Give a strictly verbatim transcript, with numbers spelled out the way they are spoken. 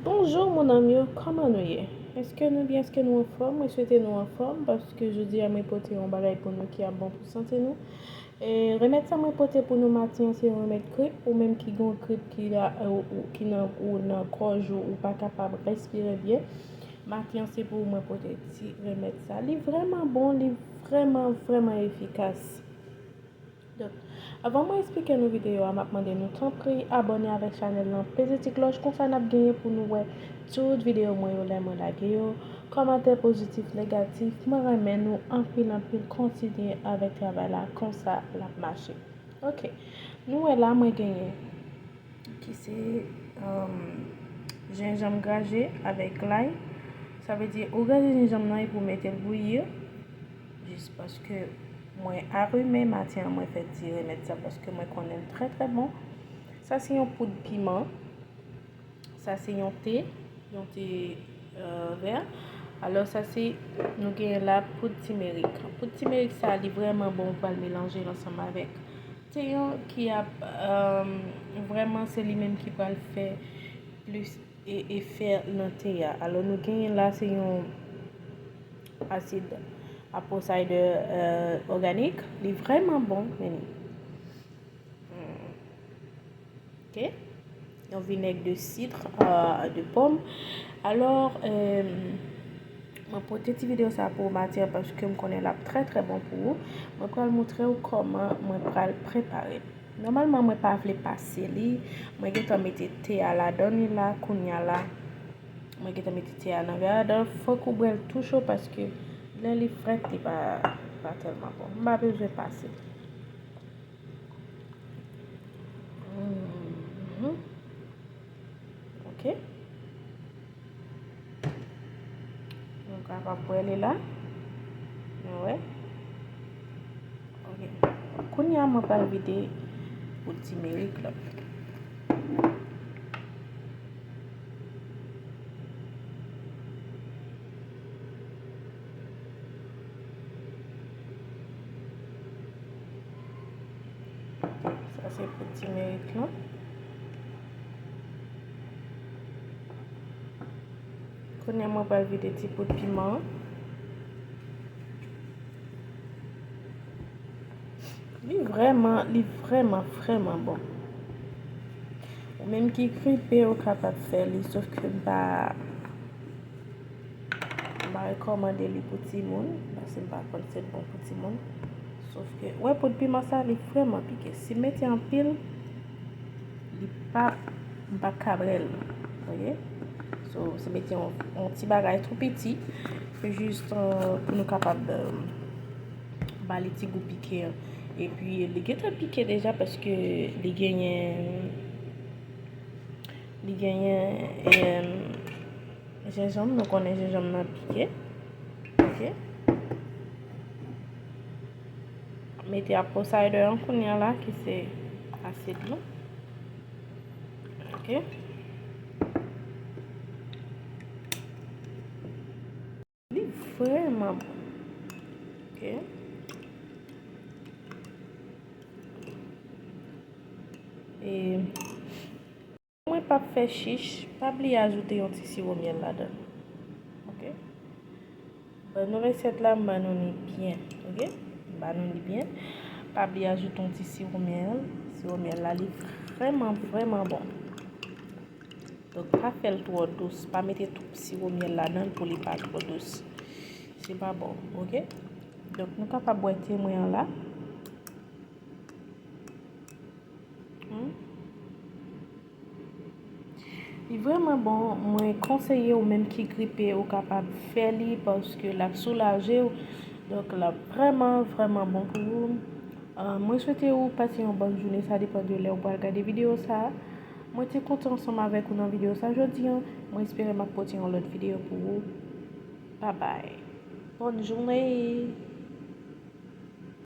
Bonjou moun anm yo, kòman nou ye? Èske nou byen, èske nou anfòm? Mwen swete nou anfòm paske jodi a mwen pote yon bagay pou nou ki ap bon pou sante nou. E remèd sa mwen pote pou nou maten an se yon remèd grip, ou menm ki gen yon grip ki la, ou, ou, ki nan, ou nan gòj ou, ou pa kapab respire byen. Maten an se pou ou mwen pote ti remèd sa. Li vrèman bon, li vrèman, vrèman efikas. Donk, avan mwen esplike nou videyo a, m ap mande nou tanpri abòne avèk chanèl lan, peze ti klòch, konsa n ap genyen pou nou wè tout videyo mwen yo lè mwen lage yo. Kòmantè pozitif, negatif, mwen renmen nou anpil, anpil, kontinye avèk travay la, konsa l ap mache. Ok, nou wè la mwen genyen ki se, um, jenjanm graje avèk lay. Sa vle di, ou graje jenjanm nan epi ou mete l bouyi, jis paske mwen arime maten an, mwen fè ti remèd sa paske mwen konnen l trè, trè bon. Sa se yon poud piman. Sa se yon te, yon te, euh, vè. Alò, sa se, nou genyen la poud timerik. Poud timerik sa, li vrèman bon, ou pral melanje l ansanm avèk te an ki ap, euh, vrèman se li menm ki pral fè plis e, efè nan te a. Alò, nou genyen la, se yon asid apple cider, euh, òganik. Li vrèman bon, men li. Hmm. Ok? Yon vinèg de sitr, euh, de pòm. Alò, euh, mwen pote ti videyo sa pou ou maten an paske m konnen l ap trè, trè bon pou ou. Mwen pral montre w kòman mwen pral prepare l. Nòmalman, mwen pa vle pase li. Mwen gentan mete te a ladan li la, kounya la. Mwen gentan mete te a nan vè a ladan. Fòk ou bwè l tou cho paske lè li frèt, li pa, pa tèlman bon. M pa bezwen pase l. Mhm. Ok. Nou kapab wè li la. Nou wè. Ok. Kounye a, mwen pral vide pou timerik la. Sa se pou timerik lan. Kounye a mwen pral vide ti poud piman an. Li vrèman, li vrèman, vrèman bon. Ou menm ki gripe, ou kapab fè li, sof ke m pa, m pa rekòmande li pou timoun, paske m pa konn si l bon pou timoun. Sof ke, wè, poud piman sa, li vrèman pike. Si m mete anpil, li pa, m p ap ka bwè l. Ok? So, se mete yon, yon ti bagay tou piti, jis, euh, pou nou kapab, euh, ba li ti gou pike an. Epi, li gentan pike deja paske li genyen, li genyen, euh, jenjanm, nou konnen jenjanm nan pike. Ok? Mete apple cider an kounye a la, ki se asid lan. Ok. Li vrèman bon. Ok. E mwen p ap fè chich, pa bliye ajoute yon ti siwo myèl ladan l. Ok. Ban nou resèt la, m ban nou li byen, ok? M ban nou li byen. Pa bliye ajoute yon ti siwo myèl. Siwo myèl la, li vrèman, vrèman bon. Donk, pa fè l twò dous. Pa mete twòp siwo myèl ladan l pou li pa twò dous. Se pa bon, ok? Donk, nou kapab wè te mwen an la. Hmm. Li vrèman bon, mwen konseye ou menm ki gripe, ou kapab fè li paske l ap soulaje w. Donk, l ap vrèman, vrèman bon pou ou. Ah, mwen swete ou pase yon bòn jounen, sa depann de lè ou pral gade videyo sa a. Mwen te kontan ansanm avèk ou nan videyo sa a jodi a. Mwen espere m ap pote yon lòt videyo pou ou. Babay. Bòn jounen.